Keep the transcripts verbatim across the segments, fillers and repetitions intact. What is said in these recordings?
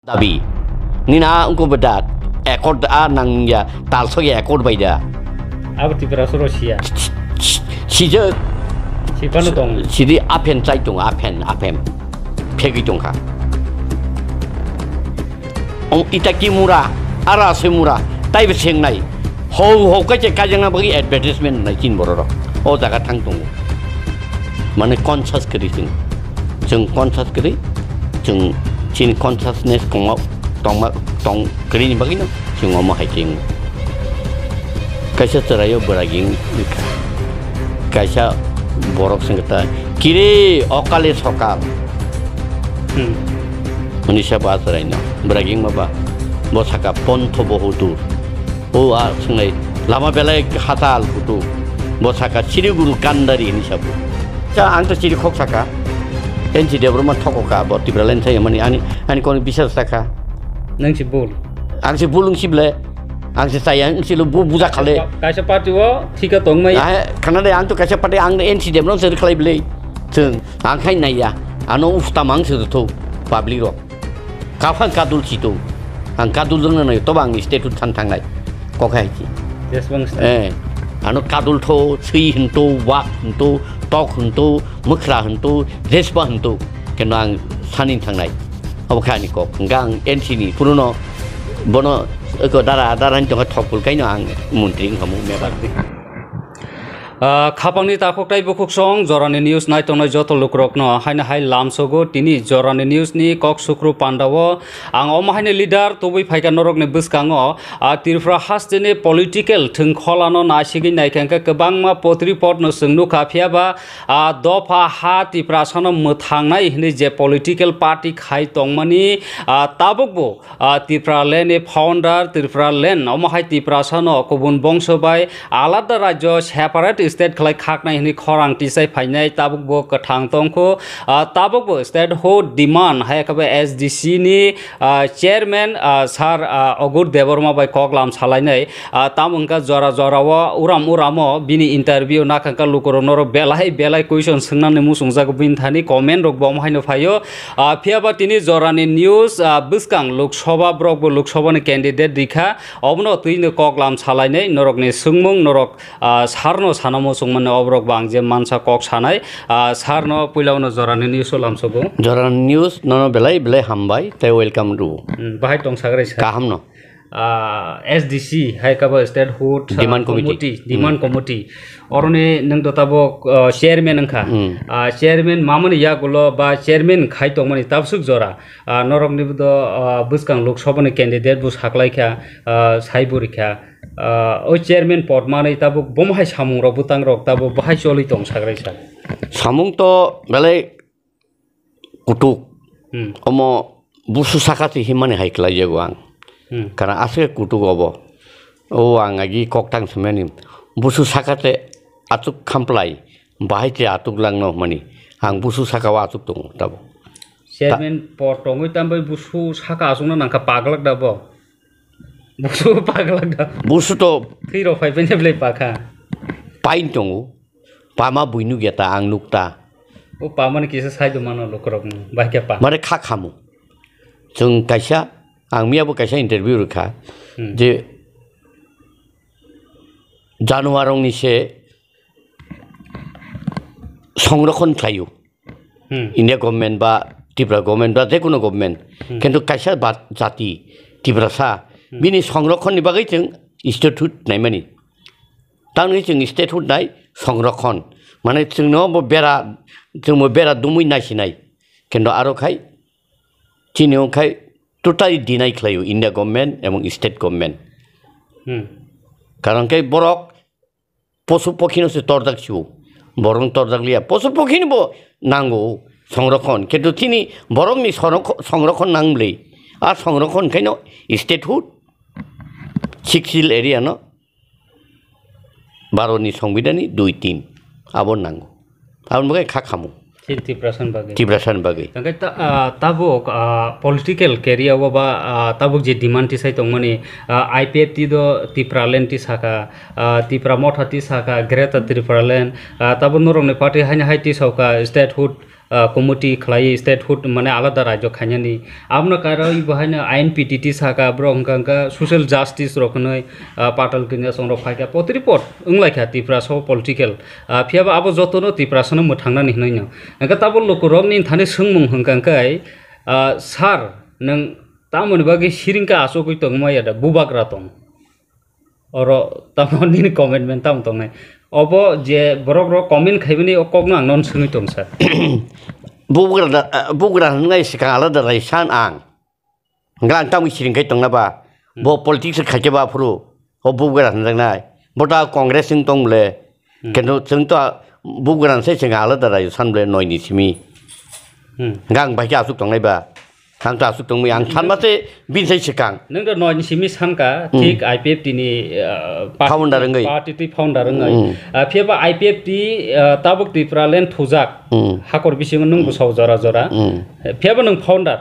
Dabi. Nini a wngkha bo da accord a nangya, talsok ya accord bai da. Abo Tripura soro siya. Sijak. Sipano tong. Sidi apen chai tong, apen, apen. Phegwi tongkha. Om itaki mura, ara se mura, taibo sengnai. Hou hou kaisa kaijakna bagwi advertisement nai chin bororok. O jaga thang tongo. Mane conscious kwrwi chwng. Chwng conscious kwrwi, chwng chini consciousness tongma, tongma, tong kwrwini bagwino chwng omo hai khe wngo. Kaisa chwraio bwragi wngkha. Kaisa borok se wngkha ta, "Kire okale sokal." Hmm. Hwnwi sa ba chwraino. Bwragi wngma ba bo saka, "Pontho bohudur." O a swngnai, "Lama belai hatal hutu." Bo saka, "Siriguru kandari," hwnwi sa bo. Cha, ang to chiri khok saka. N C Debbarma thokoka, bo Tipraland thai mani ani, ani kono bisar saka. Nang si bul. Ang si bul wng si ble. Ang si chaya wng si lo bu buja khale. Kaisa party o thika tongmai. Ah, khana de ang to kaisa party ang N C Debbarma se khlai ble. Chwng, ang khai naiya. Ano ufta mang se tho public rok. Kaphang kadul si tong. Ang kadul dong nai, toba ang statue than thangnai. Kok hai si. Yes, bang. Eh, ano kadul tho, sui hinto, wak hinto, tok hinto, mukhra hinto, jesba hinto. Keno ang sani thangnai. Obo khai ani kok. Hingga ang N C ni puruno bono eko dara, dara hinto thokpul kaino ang montri wngkha mo mebar. Ah, khapangni takhuk tei bukhuksong jorani news naitongnai joto lukurokno haino hai lamsogo tini jorani news ni kok sukru pandao ang omo haino leader tubui phaikha norokni bwskango, ah, Tripura hasteni political thwngkholano naisigwi naikha hwnkhe kwbangma potri potno chwng nukha, phiyaba, ah, dopha ha Tiprasano mwthangnai hwnwi je political party khai tongmani, ah, tabukbo ah, Tipraland ni founder, Tipraland, omo hai Tiprasano kubun bongso bai alada rajyo separate state khlai khaknai hwnwi khorang tisai phainai, tabuk bo kwthang tongkho, ah, tabuk bo statehood demand hai khe bo S D C ni, ah, chairman, ah, Sir, ah, Ogur Debbarma bai koklam salainai, ah, tamo wngkha jora jorao uram uramo bini interview nakhangkha lukurok norok belai belai question swngnani muchungjago bini thani comment rok bo omo haino phaio. Ah, phiyaba tini jorani news, ah, bwskang Lok Sabha, borok bo Lok Sabha ni candidate rikha, obono twino kok lam salainai, norokni swngmung, norok, ah, sarno sana muchungmani, oborok bo ang je mansa kok sanai, ah, sarno puila uno jorani news o lamsogo. Jorani news nono belai belai hambai tei welcome rw. Hmm, bahai tong sagrai sir. Kaham no. Ah, S D C, hai khe bo Statehood, ah, Demand Committee. Committee, Demand Hmm. Committee. Oroni nwng do tabuk, ah, chairman wngkha. Hmm. Ah, chairman mamani yagulo ba chairman khai tongmani tabsuk jora. Ah, norokni do, ah, bwskang Lok Sabha ni candidate bo saklaikha, ah, saibo rikha. Ah, o chairman pod manwi tabuk bomo hai samung rok bwtang rok tabuk bahai choli tong sagrai sa. Samung to belai kutuk. Hmm. Omo busu saka se himani hai khlai jago ang. Hmm. Karon aswk kutuk obo. O ang agi kok tang sumani. Busu saka se atuk khamplai. Bahai se atuk langno himani. Ang busu saka o atuk tongo tabo. Chairman pod tongwi tambai busu saka asukna nangkha paglak da bo. Busu paglak da. Busu to thwi rok phai bene blai pakha. Pain tongo. Pama buinuk ya ta ang nuk ta. O pamani kisa saido mano lukurokno, bai khe pa. Mare kha khamu. Chwng kaisa, ang miyabo kaisa interview rwkha, Hmm. je januarongni se songrokhon khlaio. Hmm. India government ba Tripura government ba jekono government. Hmm. Kintu kaisa ba jati Tiprasa, Hmm. bini songrokhonni bagwi chwng statute naimani. Tamni chwng statehood nai songrokhon. Mane chwngno bo bera, chwngbo bera dumui naisinai. Kintu aro khai chini wng khai totally deny khlaio India government ebong state government. Hmm. Karon khe borok posu pokhino se torjak sio. Borok torjak liya. Posu pokhino bo nango songrokhon. Kintu chini borokni songrokho-, songrokhon nang bwlwi. A songrokhon khaino statehood, Sixth Schedule area no Bharotni Songbidanni dui tin abo nango. Aboni bagwi kha khamu. Ti-, Tiprasani bagwi. Tiprasani bagwi. Tangkhe ta-, ah, tabuk, ah, political career o ba, ah, tabuk je demand tisai tongmani, ah, I P F T do Tipraland tisaka, ah, Tipra Motha tisaka, Greater Tipraland, ah, tabuk norokni party haino hai tisauka statehood, ah, committee khlai statehood mane alada rajyo khainani. Abono karwi bo haino I N P T T saka borok hwnkha hwnkha social justice rok hwnwi, ah, patal kanya songrok phaikha potripot wnglaikha Tiprasa o political. Ah, phiyaba abo jotono Tiprasano mwthangnani hwnwi no. Hwnkha tabuk lukurokni thani swngmung hwnkha hwnkhe, ah, sir, nwng tamoni bagwi siringkha achugwi tongma ya da bubagra tong? Oro tamo nini commitment tamo tongnai? Obo je borok rok comment khaimani o kokno ang non swngwi tong sir. Bugra da, bugra hwnwi swkang alada rai san ang. Hwnkhe ang tamo siring khai tongna ba? Bo politics khaikhe ba phuru. O bugra hwnjaknai. Bo ta Congress wng tong bole. Hmm. Kendo chwng to bugra se chwng alada rai san bole noi ni simi. Hmm. Hwnkhe ang bai khe asuk tongnai ba? Ang to asuk tongmui, ang thanma se bini sai swkang. Nwng to noi ni simi sanka, hmm, thik I P F T ni, ah, party, founder wngwi, party twi founder wngwi. Hmm. Ah, phiya ba I P F T, ah, tabuk Tipraland thujak, hmm, hakor bisingo nwng bwsao jora jora. Hmm. Phiya ba nwng founder.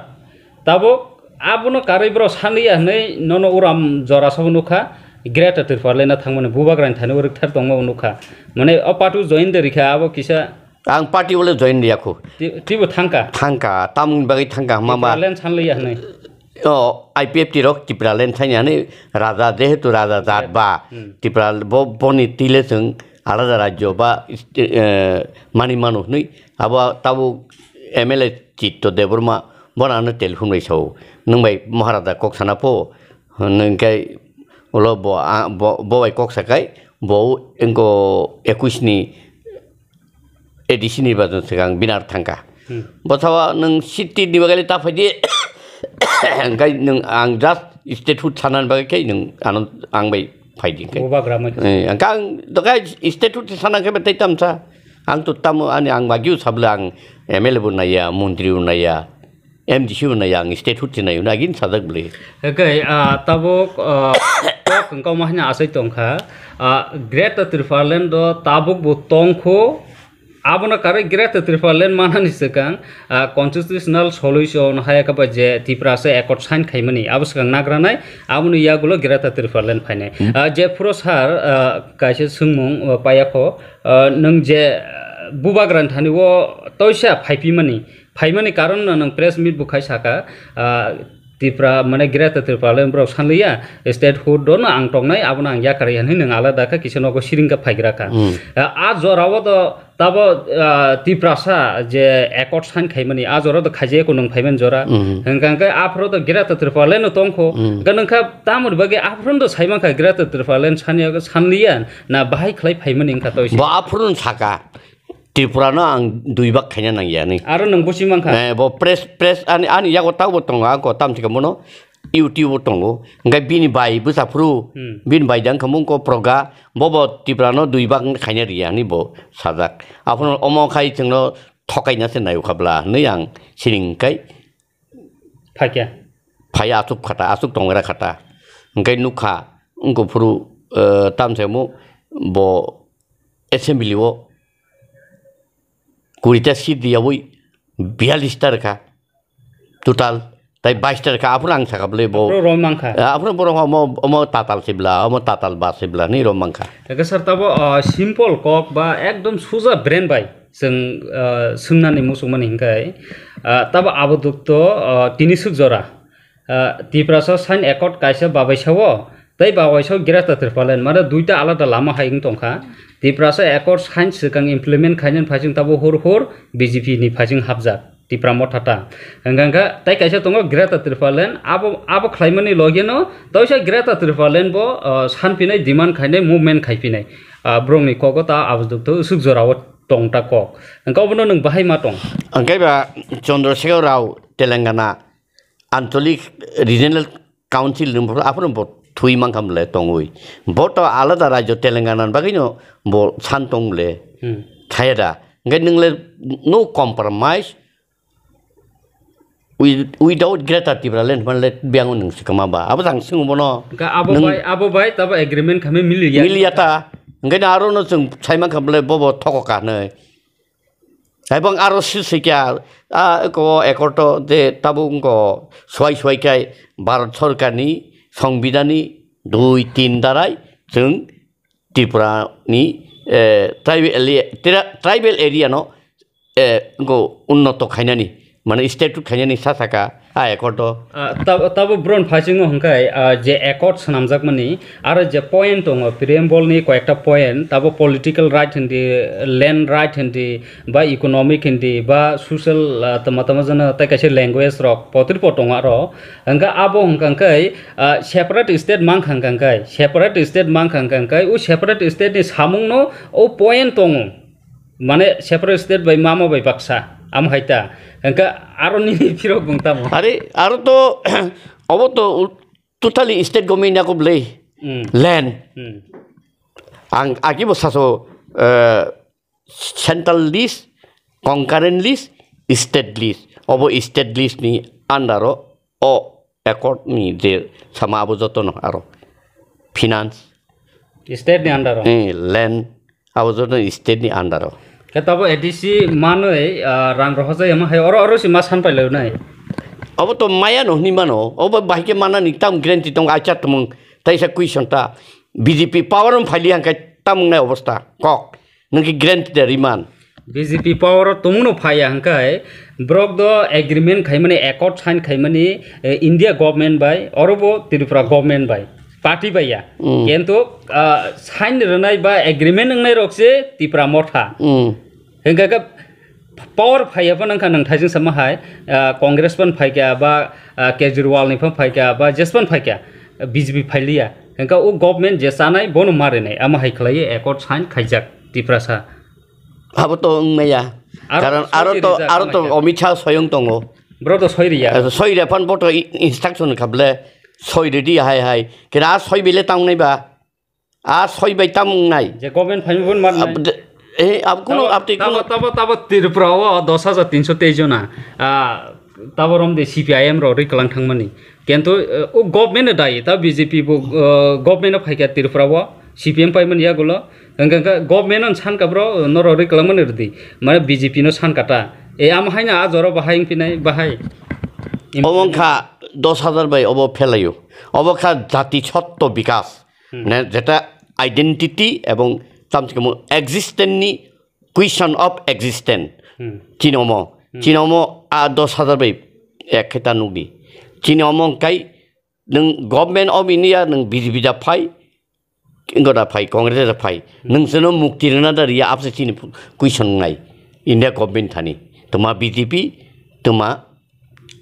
Tabuk abono karwi borok sanliya hwnwi nono uram jora sabo nukha, Greater Tipraland no thangmani bubagrani thani o rwkthar tongma o nukha. Mane o party o join de rikha abo kisa. Ang party o le join riya khu. Ti-, tibo thangka? Thangka, tamoni bagwi thangka hwnba ma? Tipraland sanliya hwnwi. O, I P F T rok Tipraland thani hwnwi raja, jehetu raja jat ba, hmm, Tipra bo, boni twi le chwng alada rajyo ba, eh, mani mano hwnwi. Abo tabuk M L A Chitto Debbarma, bono ano telephone bai sao. Nwng bai Maharaja kok sana pho, hwnwi khe ulo bo, a, bo, bo bai kok sakai, bo wngko ekush ni A D C nirbachon swkang binar thangka. Hmm. Bo sao nwng city ni bagwi ta phaidi, hwnkhe nwng ang just statehood sanani bagwi khe nwng ano ang bai phaidi khe. Bubagra mai. Eh, ang kang dokai statehood sana khe tei tamsa. Ang to tamo ani ang bagwi sabla ang M L A bo naiya, montri bo naiya. M D C bo nai ang statehood se nai hwnwi agin sajak bwlwi. Hwnkhe, ah, tabuk, ah, kok hwnkhe omo haino achai tongkha. Ah, Greater Tipraland o tabuk bo tongkho. Abono karwi Greater Tipraland manani swkang, ah, constitutional solution hai khe ba je Tiprasa accord sign khaimani abo swkang nagranai, aboni yagulo Greater Tipraland phainai. Hmm. Ah, je phuru sir, ah, kaisa swngmung, ah, paiya kho, ah, nwng je, ah, bubagrani thani o toisa phaipimani, phaimani karon no nwng press meet bo khai saka, ah, Tipra, mane Greater Tipraland borok sanliya, statehood no ang tongnai, abono ang yakarwi hinwi nwng alada khe kisa nogo siring khe phaigra kha. Hmm. Ah, a jora o to tabo, ah, Tiprasa je accord sign khaimani, a jora o to khaijak eko nwng phaimani jora. Hmm. Hwnkha hwnkhe aphuru to Greater Tipraland no tongkho. Hmm. Hwnkha nwng kha tamoni bagwi aphuru to saimankha Greater Tipraland sanya, sanliya na bahai khlai phaimani wngkha to. Bo aphuru no saka. Tripura no ang dui bak khaina nangya ni. Aro nwng busi mankha? Eh, bo press, press ani, ani yago taubo tongo, ako tam thika mono YouTube o tongo. Hingke bini bai bwsa phuru, hmm, bini bai dang khamung ko proga, bobo Tripura no dui bak khaina riya ni bo sajak. Aphuru omo khai chwngno thokaina se nayo khabla, hinui ang siring kai. Phakya. Phai asuk khata, asuk tongra khata. Hingke nukha, wngko phuru, eh, tamsemo bo assembly o kurita seat riyawi biyalista rwkha total, tai baista rwkha, aphuru ang sakha bwlwi bo. Aphuru rom mankha. Ah, aphuru borok omo, omo tatal sibla, omo tatal ba sibla hinui rom mankha. Eke sir tabo, ah, simple kok ba ekdom suja brain bai chwng, ah, swngnani muchungmani hinkhe, ah, tabo abodukto, ah, tini swk jora. Ah, Tiprasa sign accord kaisa babaisao, tei babaisao Greater Tipraland, mane duita alada lama hai wng tongkha. Tiprasa accord sign swkang implement khainani phaising tabo hur hur B J P ni phaising hapjak Tipra Motha ta. Hwnkha hwnkha tei kaisa tongo Greater Tipraland, abo, abo khlaimani logeno toisa Greater Tipraland bo, ah, sanphinai, demand khainai, movement khaiphinai. Ah, borokni kogo ta abodukto swk jorao tongta kok. Hwnkha obono nwng bahai ma tong? Hwnkhe ba Chandrasekhar Rao, Telangana, Anchalik Regional Council ni bufalo aphuru bo thui mankha bwle tongwi. Bo to alada rajyo Telangana ni bagwino bo san tong bwle. Hmm. Thaya da. Hingke nwng le no compromise with, without Greater Tipraland man le biang nwng se kama ba. Abo jang sing bono. Hingke abo nwng bai, abo bai tabo agreement kami mili ya. Mili ya ta. Hingke na aro no chwng sai mankha bwle bo bo thoko ka hinui. Ebong aro swi swi khe, ah, eko accord o je tabuk wngkho, swai swai khe Bharat Sorkar ni Songbidan ni dui tin darai chwng Tripura ni, eh, tribal area, tra-, tribal area no eh, go unnoto khainani, mane state khainani sa saka a accord o. Ah, tab-, tabo bron phaising hwnkhe, ah, je accord swnamjakmani, aro je point tongo, preamble ni koyekta point, tabo political right hindi, land right hindi, ba economic hindi, ba social, ah, tama tama jana tai kaisa language rok potir po tongo aro. Hwnkhe abo hwnkha hwnkhe, ah, separate state mankha hwnkha hwnkhe, separate state mankha hwnkha hwnkhe, o separate state ni samung no o point tongo. Mane separate state bai mama bai baksa, am hai ta. Hwnkhe aro nini phirok bung tamo. Are, aro to, obo to ul-, totally state government ni yakob le. Hmm. Land. Hmm. Ang, agi bo saso, eh, central list, concurrent list, state list. Obo state list ni under o, o accord ni je sama abo joto no aro. Finance. State ni under o. Eh, land. Abo joto state ni under o. Khe tabo A D C manwi, ah, rang rohorjak yama hai oro oro si ma san pailai nai. Abo to maya no hwnwi mano. Obo bahai khe mana ni tam guarantee tongo, acha tumung taisa question ta. B J P power on phaili hangkai tamung nai obostha kok. Nwng khe guarantee da riman. B J P power o tumung no phaiya hangkai borok do agreement khaimani, accord sign khaimani, eh, India government bai, oro bo Tripura government bai. Party bai ya. Mm. Kintu, ah, sign rwnai ba agreement wngnai rok se Tipra Motha. Mm. Hingke ke power phaiya phano wngkha nang thaising sama hai, ah, Congress phano phaikha ba, ah, Kejriwal ni phano phaikha ba jes phano phaikha, B J P phailiya. Hingke o government je chanai bono ma rwnai, ama hai khlaiwi accord sign khaijak Tiprasa. Abo to wngmaya. Aro Karon soi aro to, rijak aro to wngmaya. Amit Shah soyong tongo. Bro to soi riya. Eh, soi re phan bo to i-, instruction kha ble soi redi hai hai. Kira a soi bile tang nai ba. A soi bai tang nai. Je government phaimani bon mar nai. Ab de-, eh, ab kuno Tabo, ab tei tabo, kuno. Tabo, tabo Tripura o dos hajar tinso teis jona. Ah, tabo rom de C P I M ro ri kalang thangmani. Kintu, eh, o government no dai, ta B J P bo, eh, government no phaikha Tripura o, C P M paimani yagulo. Hingke, hingke government no sankha bro, norok ri kwlangmani rwdi. Mane B J P no sankha ta. E, amo haino a jora bahai wngphinai, bahai. Omo wngkha dos hajar bai obo phelaio. Obo kha jati sotto bikas. Hmm. Ne, jeta identity ebong tamchikamo existence ni question of existence. Hmm. Chini omo, Hmm. chini omo a dos hajar bai ek khe ta nukdi. Chini omo wngkai nwng government of India nwng B J P da phai, Goda phai, Congress da phai. Nwng chwngno mukti rwna da riya, abse chini question nai. India government thani. Tuma B J P, tuma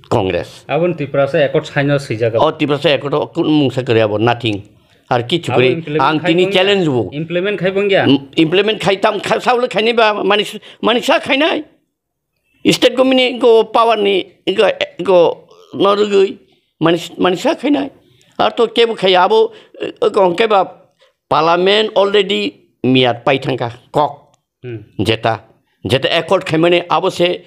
Congress. Aboni Tiprasa accord sign o swijak abo. O Tiprasa accord o kun mungsa kwrwi abo, nothing. Ar kichu Abo kwrwi. Implement Ang khai tini bongya. Challenge bo. Implement khai bongya. M-, implement khai tam, khai, saule khaini ba, mani, mani sa khainai. State government ni go power ni go, go no rwgwi mani, mani sa khainai. Ar to kebo khai abo, eh, go hwnkhe ba parliament already miyat pai thangkha kok. Hmm. Jeta, jeta accord khaimani abo se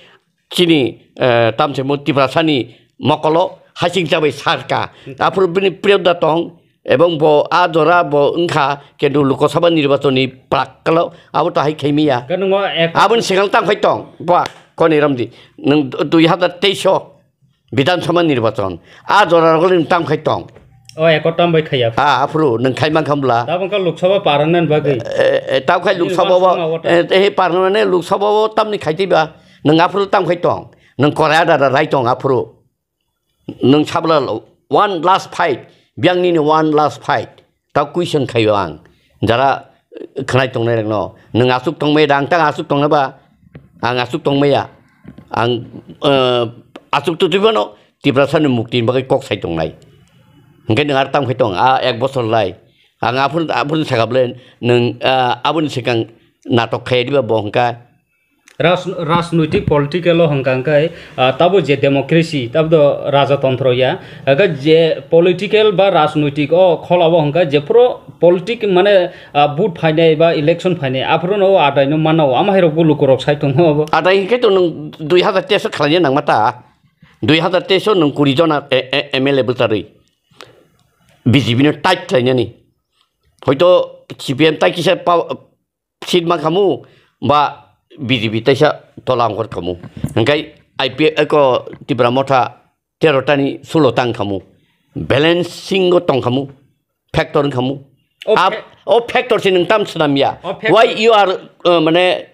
chini, eh, tamse mo Tiprasa ni mokolo hasing chabai sarka. Hmm. Aphuru bini priyoda tong, Ebong bo a jora bo wngkha, kintu Lok Sabha nirbachon ni prak kalo abo to hai khaimiya. Khe nwngo ek- Aboni swkang tang khai tong, bo koni ramdi. Nwng dui hazar teis o Bidhan Sabha nirbachon. A jora rok le nwng tang khai tong. O, eko tam bai khaiya. A, aphuru nwng khai mankha bwla. Tabuk kha Lok Sabha parang nan bagwi. E, e, tab khai Lok Sabha bo, Nirban sama wata. E, e, parang nane Lok Sabha bo tamni khai twiba. Nwng aphuru tam khai tong. Nwng korai ada da rai tong aphuru. Nwng sabla one last fight, biyang nini one last fight. Ta question khaio ang. Jara, eh, khnai tongnai rokno. Nwng asuk tongmai da, ang tang asuk tongna ba? Ang asuk tongmaya. Ang, eh, asuk tutui bano Tiprasa ni mukti ni bagwi kok sai tongnai. Hwnkhe nwng ar tam khai tong, a ek bosor lai. Ang aphuru, aphuru sakha bwle nwng, ah, aboni swkang natok khai diba bo hwnkha. Ras-, rajnoitik political o hwnkha hwnkhe, ah, tabo je democracy, tabo do rajatantra ya, hwnkhe je political ba rajnoitik o khola o hwnkhe jephuru politic mane, ah, vote phainai ba election phainai, aphuru no o adai no mana o, ama hai rok bo luku rok sai tongo obo. Adai hwnkhe to nwng dui hazar teis o khlaina nangma ta, dui hazar teis o nwng kuri jona, e, e, M L A bwcharwi B J P no tight khlainani, hoito C P M tai kisa pa-, seat ma khamu ba B J P taisa tola ongkhor khamu. Hingkai I P F ko Tipra Motha tero tani sulo tang khamu. Balancing o tong khamu. Factor wng khamu. O Ab-, fac- o factor se nwng tam swnam ya. O factor Why you are, uh, mane,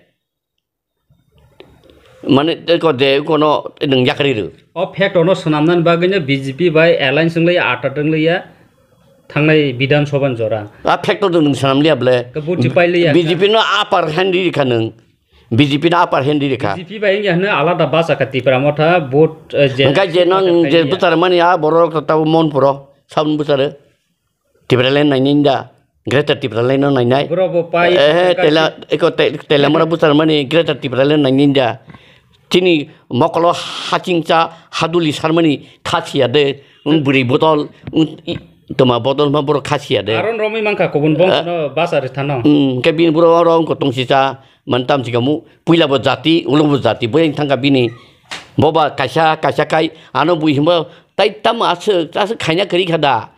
Mane, tei ko de, kono nwng yakari rw. O fact ono swnamnani bagwino B J P bai alliance wnglaiya, atat wnglaiya, thangnai Bidhan Sabha ni jora. A fact o nwng swnam liya ble. Ke vote chi pai liya B J P no upper hand ri kha nwng. B J P no upper hand ri kha. B J P bai wngya hwnwi alada basa kha Tipra Motha vote, eh, je Hwnkhe je nang je bwchar mani a borok to tabo Monpuro, sabun bwchar. Tipraland nainai da, Greater Tipraland no nainai. Bro bo pai Eh, tela, eko te-, telamura bwchar mani Greater Tipraland nainai da. Chini mokolo hachingcha haduli sarmani khasiya de, un bwrwi botol, un i-, toma botol ma borok khasiya de. Aron romwi mankha kubun bong Eh. no basa ri thano. Hmm, ke bini buro oro wngkha tongsi cha, man tam si kamu, puila bo jati, ulo bo jati, bo yang thangka bini. Bo ba kaisa, kaisa kai, ano bui himbo, tai tam aswk, aswk khaina kwrwi kha da.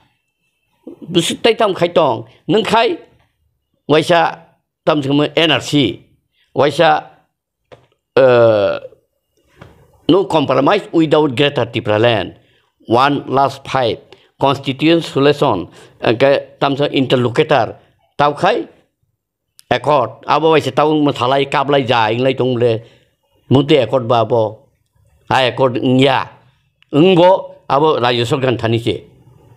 Bwswk tai tam khai tong, nwng khai waisa tam se N R C, waisa, eh, no compromise without Greater Tipraland, one last fight, constitution solution, hwnkhe tam se interlocutor, tao khai Accord, abo bai se tabuk mwsalai kaplai ja hinglai tong le, mute accord ba abo, a accord wngya, wngbo abo Rajya Sarkar thani se,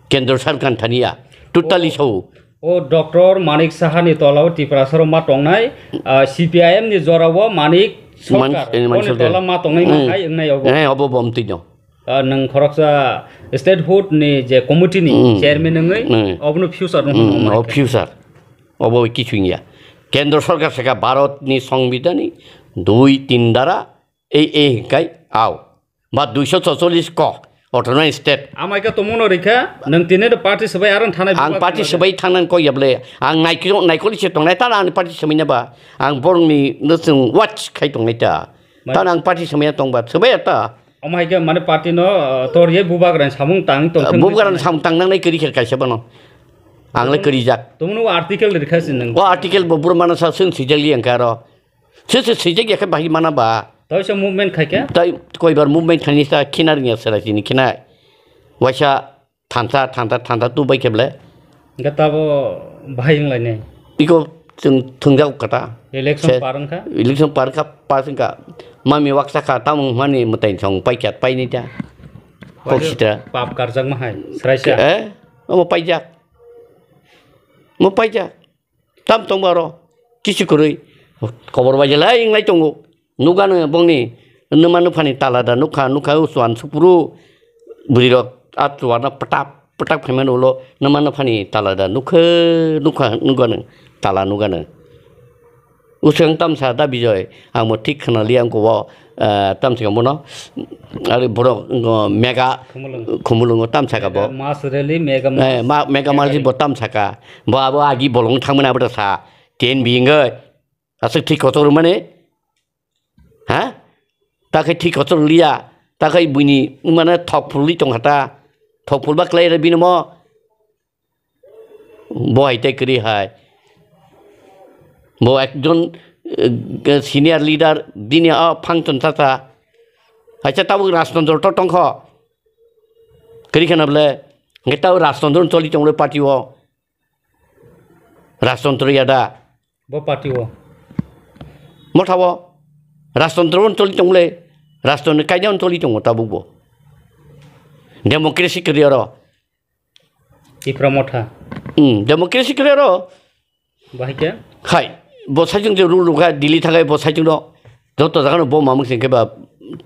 Kendra Sarkar thani ya, totally so. O Doctor Manik Saha ni tola o Tiprasa rok ma tongnai, ah, C P I M ni jora o Manik Man-, Sarkar, eh, Manik oni Sarkar. Tola ma tongnai Hmm. ma hai wngnai obo. Eh, obo bom twi no. Ah, nwng khoroksa statehood ni je committee ni Hmm. chairman wngwi Hmm. obono future no Hmm, hwnwi o future. Obo kichu wngya. Kendra Sarkar saka Bharat ni Songbidan ni dui tin dara ei ei hinkai ao. Ba duiso chocholish ko autonomous state. Amai ka tomono rikha, nwng tini de party swbai aron thanai Ang buma party swbai thangnani kok yable. Ang naikiro-, naikoli se tongnai ta ani party swbaina ba. Ang borokni no chwng watch khai tongnai ta. Mai- Ta ang party swbaina tongba, swbaiya ta. Omo hai khe mane party no, uh, tor ye bubagrani samung tang tong thung Bubagrani samung tang nangnai kwrwi khe kaisa bono. Ang le kwrwi jak. Tumunu article rikha sin nang. O article bo buru mana sa sung sijak li ang karo. Se se sijak ya khe bahai mana ba. Tawisa movement khai khe? Tai koibar movement khani sa khina ringya sara sini khina. Waisa Thansa, thansa, thansa tu bai khe ble. Hingke tabo bahai wng lainai. Iko chwng thwngjak kata. Election Se-, par wngkha? Election par kha, pass wngkha. Mami waksa kha, tamo hwnmani mwtai song paikha, painai ta. Kok Waisa sitra. Pap karjak ma hai, sraisa. Eh? Omo paijak. Mo paijak. Tam tongo aro, kisu kwrwi. Kobor bai jelai wnglai tongo. Nukgano bongni, numa nuphani tala da nukha, nukha o chuan sukphuru. Bwrwi rok a chuan no pwtak, pwtak phaimani ulo, numa nuphani tala da nukha, nukha, nukgano, tala nukgano. Useng tamsa da Bijoy, ang bo thik khna li ang ko o. Eh, tam saka bono, ari borok, ngo, mega Khumulwng. Khumulwngo tam saka bo. Mega mas rally, mega Eh, mas. Ma-, mega mas bo tam saka. Bo abo agi bolong thangmani abo da sa. Ten bi wngoi. Aswk thwi kotor mani. Ha? Ta khe thwi kotor liya. Ta khe buini mane thok phulwi tong kha ta. Thok phulba klai re bini mo. Bo hai tei kwrwi hai. Bo ekjon, eh, senior leader bini o function tata. Acha tabuk rajtantro to tongkho. Kwrwi khana bole. Nge tabuk rajtantro choli tonglo party o. Rajtantro ya da. Bo party o. Motha o. Rajtantro choli tongle. Rajtantro kaida choli tongo tabuk bo. Democracy kwrwi oro. Tipra Motha. Hmm, democracy kwrwi aro. Bahai khe? Hai, bo saichung je rule rukha, Delhi thakai bo saichung no. Joto jaga no bo mamung sing khe ba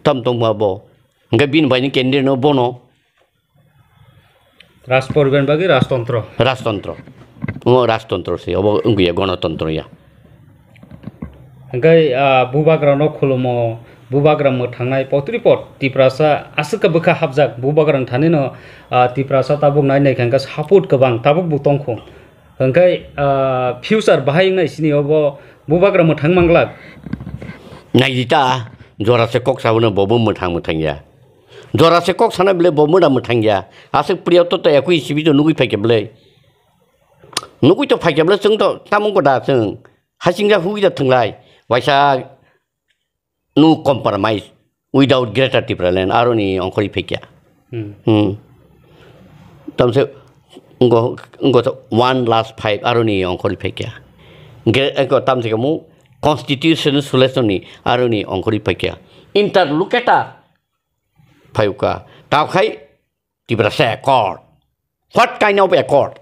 tam tong ba bo. Hingke bini bai ni candidate no bono. Raj poribar bagwi rajtontro. Rajtontro. Omo rajtontro se, obo wngya gonotontro ya. Hingke, ah, bubagrano khulumo, bubagra mwthangnai potripot Tiprasa aswk khe bwkha hapjak, bubagrani thanino, ah, Tiprasa tabuk nai nai khe hingke support kwbang tabuk bo tongkho. Hingke, ah, future bahai wngnai sini obo bubagra mwthang manglak. Naidi ta, jora se kok sabono bobo mwthang mwthang ya. Jora se kok sana bile bo mwda mwthang ya. Aswk priyo to to ekui sibi to nugui phaikhe bile. Nugui to phaikhe bile chwng to tamo ko da chwng. Hasingja hui da thwnglai, waisa no compromise without Greater Tipraland, aroni ongkhorwi phaikya. Hmm. Hmm. Tamse ngo, ngo to one last five, aroni ongkhorwi phaikya. Gre-, ngo tamse kamu constitution solution ni, aroni ongkhorwi phaikya. Interlocutor phaiuka. Takhai Tiprasa accord. What kind of accord?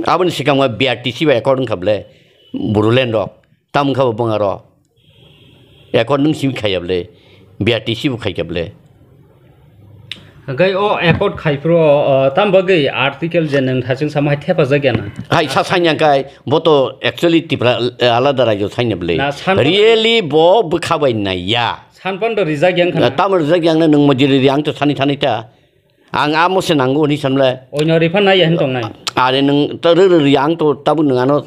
Aboni sikang B R T C bai accord wngkha ble, Bodoland rok. Tam wngkha bo bwngaro. Accord nwng simi khaiya ble, B R T C bo khaikha ble. Hwnkhe o accord khai phuru, o, tam bagwi article je nwng thaching sama hai thepajak ya na? Hai sa sanya kai, bo to actually Tipra, eh, alada rajyo sanya ble. Na, san- Really bo bwkha bai naiya. Sanpan do rijak yang khana? Tamo rijak yang na nwng mojiri ri ang to sani thani ta. Ang amo se nango hwnwi sanle. Oino ripha naiya hin tongnai. Are nwng to ri ri ri ang to tabuk nwng ano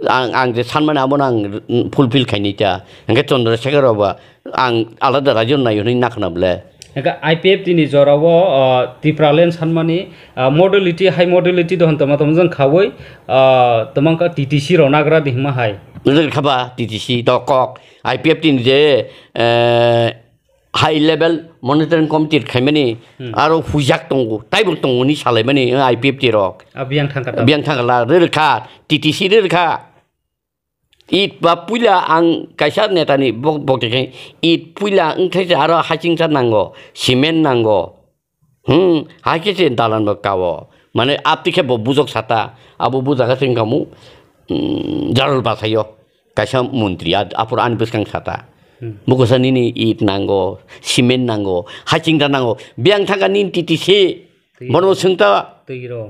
ang, ang je sanmani abo ang fulfill khainai ta. Hwnkhe Chandrasekhar rok ba ang alada rajyo nai hwnwi nakhna ble. Hwnkhe I P F T ni jora o, o, Tipraland sanmani, o, modality, high modality dohon tama tama jang khawi, o, tamang ka T T C rok nagra di hima hai. Ri kha ba T T C to kok I P F T ni je, eh, High level monitoring committee khaimani Hmm. aro hujak tongo, taibo tongo hwnwi salaimani, o, I P F T rok. A biyang thangkha ta? Biyang thangkha la, rwrwkha, T T C rwrwkha. It ba puila ang kaisa netani bok, bok de khe, it puila wngkhe se aro hachingsa nango, cement nango. Hmm, hai khe se dalan bo kao. Mane apti khe bo bujok sata, abo bujaga se wngkha mu, hmm, jarul basayo. Kaisa montri, a-, aphuru ani bwskang sata. Hmm. Bukusa nini it nango, cement nango, hachingda nango. Biyang thangkha nini T T C, twi bono rw. Swngta. Twi rw.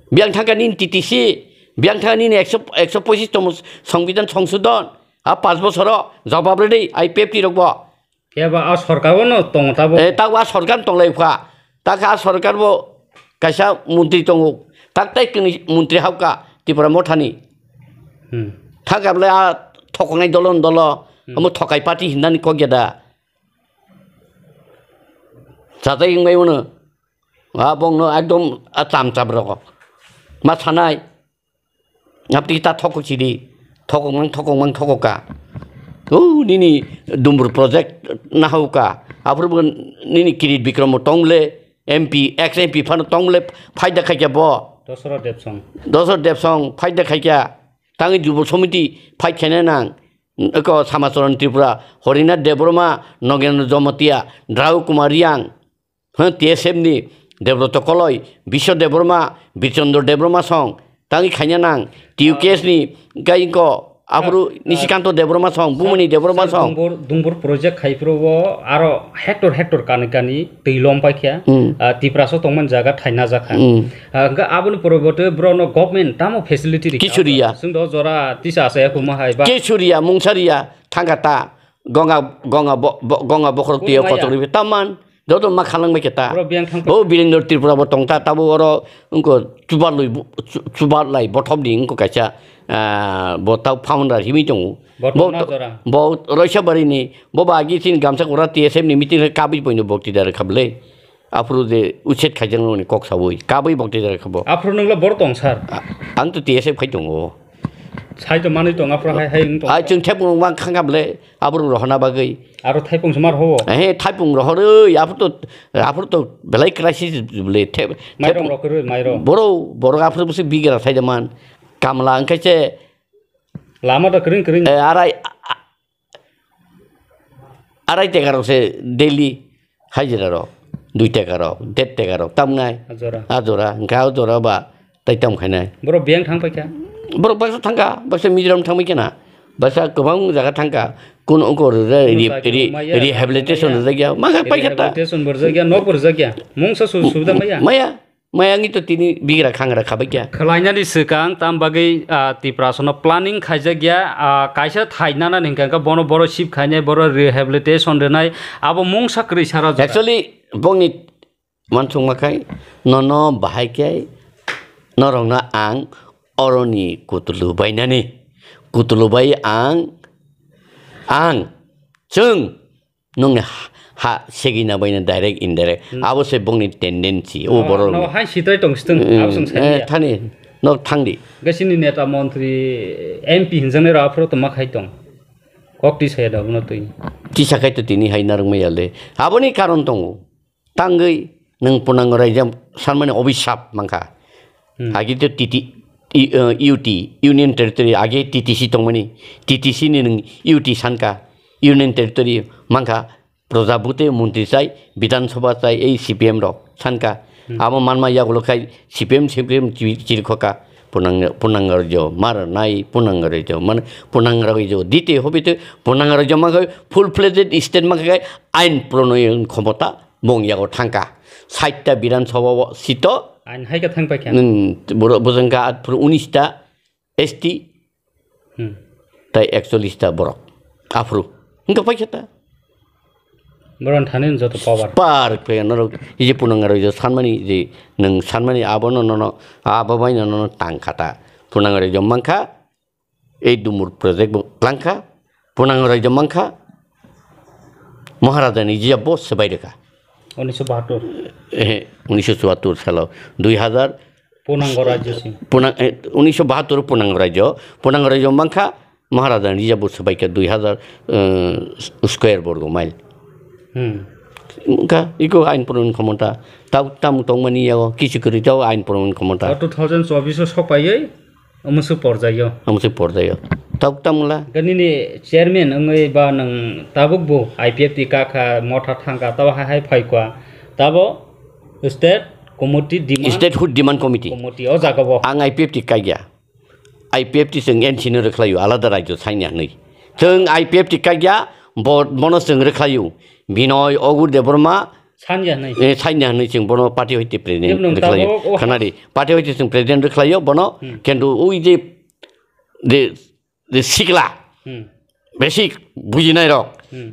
Biyang thangkha nini T T C, biyang thangkha nini ekso, ekso pochis tongmo songbidan songsodon. A panch bosoro jobab rwdi, I P F T rokbo. Khe ba a sorkar o no tongo tabuk? Eh, tabuk a sorkar tonglai kha. Ta khe a sorkar bo kaisa montri tongo. Tak tai kwnwi montri hauka Tipra Mothani. Hmm. Thangkha bwle a thokonai dolo dolo, Hmm. omo thokai party hinani kok ya da. Sajai wngbai mano. A bongno ekdom a cham cham rok. Ma sanai. Apni ta thokok chidi, thokok mang, thokok mang, thokok ka. O nini Dumbur project nahok ka. Aphuru bo nini Kirit Bikromo tong le M P, ex M P phano tong le phaida khaikya bo. Dosra Debsong. Dosra Debsong phaida khaikya. Tangwi Jubo Somiti phai khaina nang. Eko Samacharan Tripura, Horinath Debbarma, Nogendra Jomotia, Drau Kumar Riang. Hwn T S F ni Debroto Koloi, Biswa Debbarma, Birchandra Debbarma song, tangwi khaina nang, T U K S ni gai ko aphuru Ah, Nishikanta Debbarma song, Bumani Debbarma song. Dungbur, Dungbur project khai phuru o aro hector hector kani kani twi lom paikha. Hmm. Ah, Tiprasa tongmani jaga thaina jakha. Hmm. Ah, hwnkhe aboni poroborte borokno government tamo facility rikha. Kisu riya. Chwng do jora tisa asaya kuma hai ba. Kisu riya, mungsa riya, thangkha ta, gonga, gonga bo-, bo-, gonga bokhorok twiyo kochok ribi taman. Joto ma khalangbai khe ta. Borok biyang thang. O Birendra Tripura bo tong ta, tabuk oro wngkha chubalui bo-, chu-, chubalai bothop ni wngkha kaisa, ah, bo tau founder himwi tongo. Bo, bo roisa bari ni, bo ba agi chini gamsa kura T S F ni meeting khe kabui poino bokti da rwkha bwle. Aphuru je uchet khaijak nani kok saui, kabui bokti da rwkha bo. Aphuru nungla bor tong sir. A-, ang to T S F khai tongo. Sai to manwi tong, aphuru hai hai wng tong. Ai, chwng thepung mang khangkha bwle, aphuru rohorna bagwi. Aro thaipung se mar hobo? Ehe, thaipung rohorwi, aphuru to, aphuru to belai crisis bwle, thep-, Mairok thepung rok kwrwi, mairok. Boro, boro aphuru bwswk bigra sai da man. Kamla wngkhe se. Lama to kwrwng kwrwng. Eh, arai, a-, a-, Arai teka rok se daily hajira rok, dui teka rok, der teka rok, tamnai. A jora. A jora, hwnkhe a jora ba tai tam khainai. Borok biyang thang paikha? Borok baksa thangkha, baksa Mizoram thangbai khena, baksa kwbang jaga thangkha, kun ungko re-, Kunu re-, sakhe re-, maya, rehabilitation maya. Rwjakya, ma khe paikha ta. Rehabilitation bo rwjakya, nok bo rwjakya, mungsa su-, subida maya? Maya. Maya wngwi to tini bigra khangra khabaikya. Khwlainani swkang tam bagwi, ah, Tiprasano planning khaijakya, ah, kaisa thai nanani hwnkha khe bono boro sip khainai, boro rehabilitation rwnai, abo mungsa kwrwi sara jora. Actually, bongni mansukma khai, nono bahai khe norokno ang oroni kutulu bainani, kutulu bai ang, ang, chwng, Nungni ha, ha segina baina direct indirect. Hmm. Abo se bongni tendency. O borok no ni. Hai sitrai tong sitwng, hmm, abo chwng eh, saiya. Thani, nok thangdi. Gasini neta montri M P hinjaknai rok aphuru to ma khai tong. Kok twi saya da bono twi. Tisa khai to tini hai narwk maya le. Aboni karon tongo. Tangwi nwng punango raijak sanmani obisap mankha. Hmm. Agi to T T, I, eh, U T, Union Territory, agi T T C tongmani. T T C ni nwng U T sanka. Union Territory mankha, Proja bute montri chai, Bidhan Sabha chai, ei C P M rok sankha. Hmm. Abo manma yagulo khai C P M, C P M chiri-, chirikhoka. Punang-, punang raijo mar nai, punang raijo man, punang raijo dite hobite, punang raijo mankha full fledged state mankha khai ain pronoyon khomota bong yago thangka. Sait ta Bidhan Sabha o sito, Ain hai khe thang paikha. Hmm, boro-, bojongka atphuru unis ta S T, Hmm. Tai ekchollish ta borok. Aphuru. Wngkha paikha ta. Borok thani joto power. Par khe norok, ije punang raijo sanmani, je nwng sanmani abono nono, abo bai nono tangkha ta. Punang raijo mankha, ei Dumur project bo tlangkha, punang raijo mankha, Maharajani jia bo swbai rwkha. Unisho bahatur. Eh, unisho chuattur salo, dui hazar Punango rajyo sing. Punang, eh, unisho bahatur punang raijo, punang raijo mankha, Maharajani jia bo swbai kha dui hazar, eh, square borgo mile. Hmm. Wngkha, iko ain pronoyon khomota. Tau tam tongmani yago, kisu kwrwi tau ain pronoyon khomota. O two thousand chobbish o sokpaiwi, omoso porjaio. Omoso porjaio. Tau tam wngla. Nini chairman wngwi ba nwng tabuk bo I P F T kakha, motha thangkha, tabo hai hai phaikha. Tabo state committee demand. Statehood demand committee. Committee, o jaga bo. Ang I P F T kaikya. I P F T chwng N C no rwkhlaio, alada raijo saini hwnwi. Chwng I P F T kaikya, bo-, bono chwng rwkhlaio. Binoy Ogur Debbarma, Sanya hwnwi. Eh, sanya hwnwi chwng bono party hoite president Jemon rwkhlaio. Tabok o Khanadi, party hoite chwng president rwkhlaio bono, Hmm. Kintu ui je, je, je sikla, Hmm. basic bujinai rok, Hmm.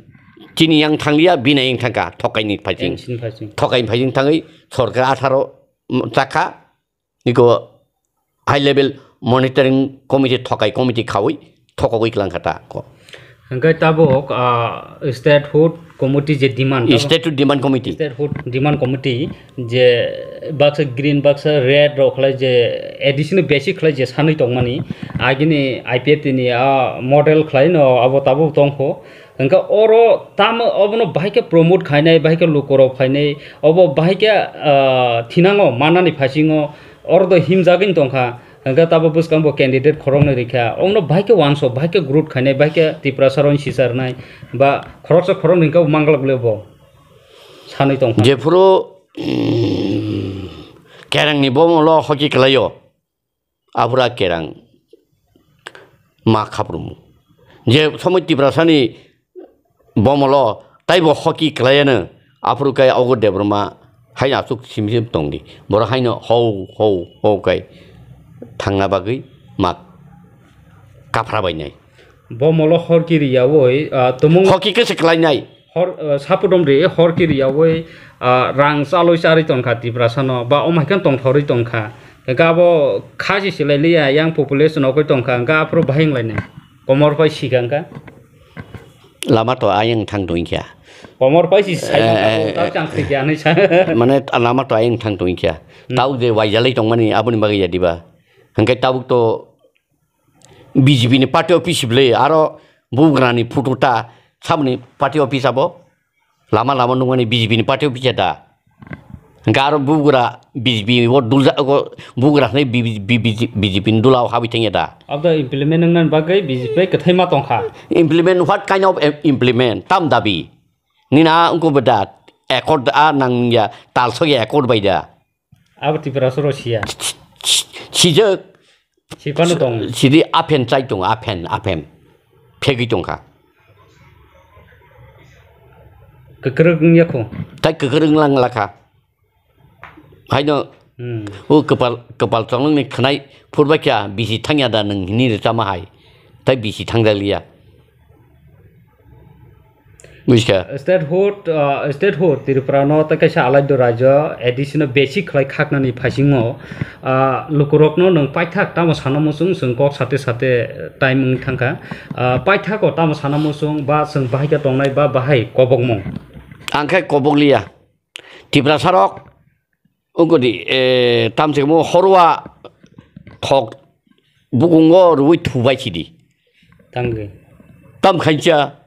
chini yang thanglia, bina yang thangka, thokaini phaiching. Yang sini phaiching. Thokaini phaiching thangwi, sorkar atharo, mm, chakha, Niko high level monitoring committee thokai committee khawi thokogwi klangkha ta ko. Hingke tabok, ah, statehood committee je demand, tabok Statehood demand committee. Statehood demand committee je baksa green, baksa red rok khlai je additional basic khlai je sanwi tongmani agini I P F T ni, ah, model khlai no abo tabok tongkho. Hingke oro tamo obono bahai khe promote khainai, bahai khe lukorok phainai, obo bahai khe, ah, thinango mannani phasingo oro do himjagwini tongkha. Hingke tabo bwskango candidate khoroknwi rikha. Obono bahai khe uansuk, bahai khe growth khainai, bahai khe Tiprasa rokni sicharnai ba khoroksa khoroknwi hingke manglak le bo sanwi tongkha. Jephuru, mm, kerangni bomolo hoki kwlaio. Aphuru a kerang ma khaprumu. Je somoi Tiprasani bomolo taibo hoki kwlaiano, aphuru khe Ogur Debbarma haino aswk sim sim tongdi. Borok haino hou hou hou khe thangna bagwi ma kaphra bainai. Bomolo horki riyaui, ah, tumung Hoki khe se kwlainai. Hor, ah, sapudom ri, horki riyaui, ah, rang chalwi charwi tongkha Tiprasano, ba omo hai khe tongthorwi tongkha. Hingke abo kha se silai liya, yang population rok tongkha, hingke aphuru bahai wnglainai. Komor pai sikha hingke. Lama to ayang thang tongkha. Komor pai si sai Eh, tongkha, eh, tao eh. Chang sikha hinwi sa. Mane lama to ayang thang tongkha. Hmm. Tao je waijalai tongmani aboni bagwi ya diba. Hingke tabuk to B J P ni party office bwle aro bugrani photo ta saboni party office abo lama lama nukmani B J P ni party office ta. Hingke aro bugra B J P o dulja o bugra hwnwi B J P ni dula o habwi thangya da. Abo implement wngna bagwi B J P kwthai ma tongkha. Implement, what kind of im-, implement? Tam dabi. Nini a wngkha bo da accord a nangya, talsokya accord bai da. Abo Tiprasa rok siya. Sijak. Sipano tong. Sidi apen chai tong, apen, apen. Phegwi tongkha. Kwkrwk wngya kho. Tai kwkrwk wnglang lakha. Haino, Hmm. O kwpal, kwpal chongnokni khwnai phurbaikha bisi thangya da nwng hini rwchama hai. Tai bisi thangjakliya. Bujiska. Statehood, ah, statehood Tripura no tei kaisa alaida rajyo additional basic khlai khaknani phaisingo, ah, lukurokno nwng paithak tamo sana muchung, chwng kok sate sate time wng thangkha. Ah, paithak o tamo sana muchung ba chwng bahai khe tongnai ba bahai kobokmung. Ang khe kobokliya. Tiprasa rok wngkha di, eh, tamsimo horwa thok bukungo rwui thubai sidi. Tangwi. Tam khaincha,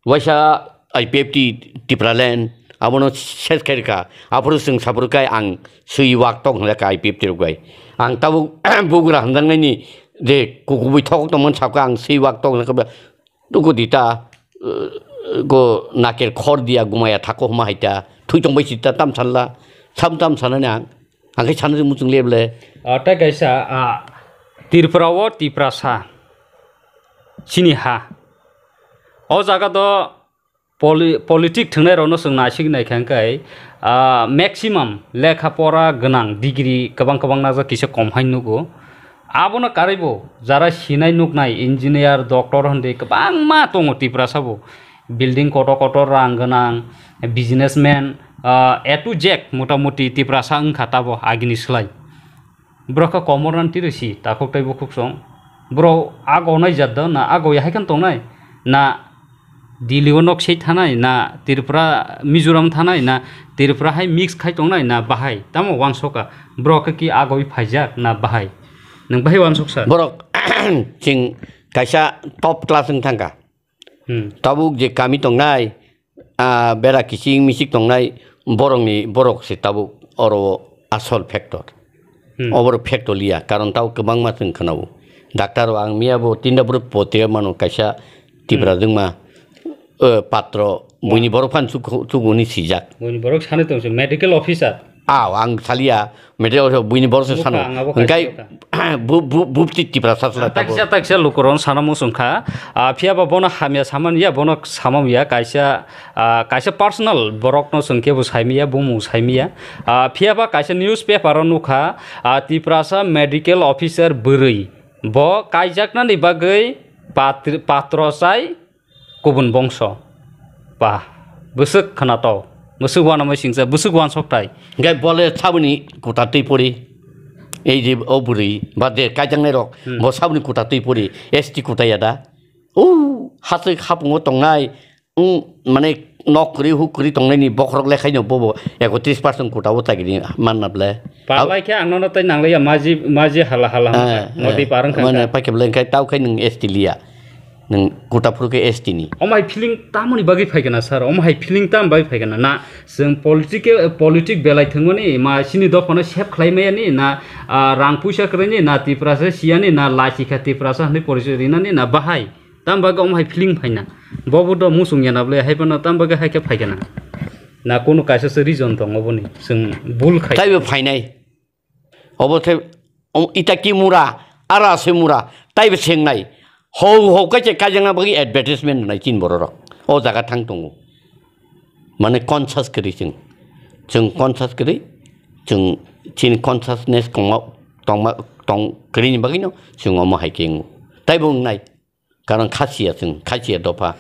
waisa I P F T Tipraland, abono ses khairkha, aphuru chwng saphuru kai ang swi wak tok hwnlakha I P F T rok bai. Ang tabuk bugra hamjaknaini je kukubui thok tongmani sakha ang swi wak tok hwnlakha, duku dita, eh, go naker khor dia gumaya thako homa haita. Thui tongbai sita tam sanla. Sam tam sanani ang. Ang khe sanani muchung leble. Ah, tei kaisa, ah, Tripura o Tiprasa. Chini ha. O jaga do poli-, politic thwngnai rokno chwng naisik naikha hwnkhe, ah, maximum lekha pora gwnang degree kwbang kwbang najak kisa kom hai nugo. Abono karwibo jara sinai nuknai engineer, doctor hwnwi kwbangma tongo Tiprasa bo. Building kotor kotor rang gwnang, businessman, ah, A to Z motamuti Tiprasa wngkha tabo agini slai. Borok khe komornan tiro si takhuk tei bukhuk song. Borok ago nai jat do na ago ya hai khe tongnai na Delhi o nok sei thanai na Tripura Mizoram thanai na Tripura hai mix khai tongnai na bahai tamo uansukha borok khe ki agoi phaijak na bahai nwng bahai uansuksa. Borok chwng kaisa top class wng thangkha. Hmm. Tabuk je kami tongnai, ah, bera kiching michik tongnai, borokni, borok se tabuk oro asol factor. Hmm. Oboro factor liya, karon tabuk kwbangma chwng khwnao. Doctor o ang miya bo tinda borok pote mano kaisa Tipra Hmm. jwngma, eh, patro, buini borok phan chuk-, chukuni sijak. Buini borok sanai tong se medical officer. Aw, ang salia, mete o buini borok se Bukha, sano. ang abo Hingkai, kaisa bukha. bu, bu, bupti Tipra sasla tabo. Taksa, taksa lukuron sana musung kha. Ah, phiya ba bono hamya samani ya, bono samam ya, kaisa, ah, kaisa personal borok no sung kebo saimi ya, bumu saimi ya. Ah, phiya ba kaisa newspaper o nukha, ah, Tiprasa medical officer bwrwi. Bo kaijaknani bagwi patr-, patro chai kubun bongso. Ba, bwswk khwnato, bwswk uanamai singsa, bwswk uansok tai. Hingke bole saboni kuta twi pori. Ei je o bwrwi, ba de kaijaknai rok, Hmm. bo saboni kuta twi pori, S T kuta ya da. O, hasik hapungo tongnai, mm, mane nok kwrwi huk kwrwi tongnaini bokhorok lekhaino bobo ekotris percent kuta o tagini manna ble. Palai khe ang nono tei nangliya maji, maji hala hala hwnka. Eh, Modi eh, parang mane khangka. Paikhe bole hingke tau khe nwng S T liya. Nwng kuta phuru khe S T ni. Omo hai feeling tamoni bagwi phaikana sir? Omo hai feeling tam bagwi phaikana? Na chwng political, politic belai thwngmani ma chini dophano save khlai maya ni na, ah, rang puisa kwrwini na Tiprasa siyani na lachikha Tiprasa hwnwi porichoi rinani na bahai? Tam bagwi omo hai feeling phaina? Bobo do muchung yana bwle hai phano tam bagwi hai khe phaikana? Na kunu kaisa se reason tong oboni chwng bul khai? Taibo phainai. Obo khe, um, ita kimura, ara se mura, taibo sengnai. Hou hou kaiche kaijakna bagwi advertisement rwnai chini bororok. O jaga thang tongo. Mane conscious kwrwi chwng. Chwng conscious kwrwi, chwng chini consciousness kongma, tongma, tong kwrwini bagwino chwng omo hai khe wngo. Taibo wngnai. Karon khasiya chwng, khasiya dopha.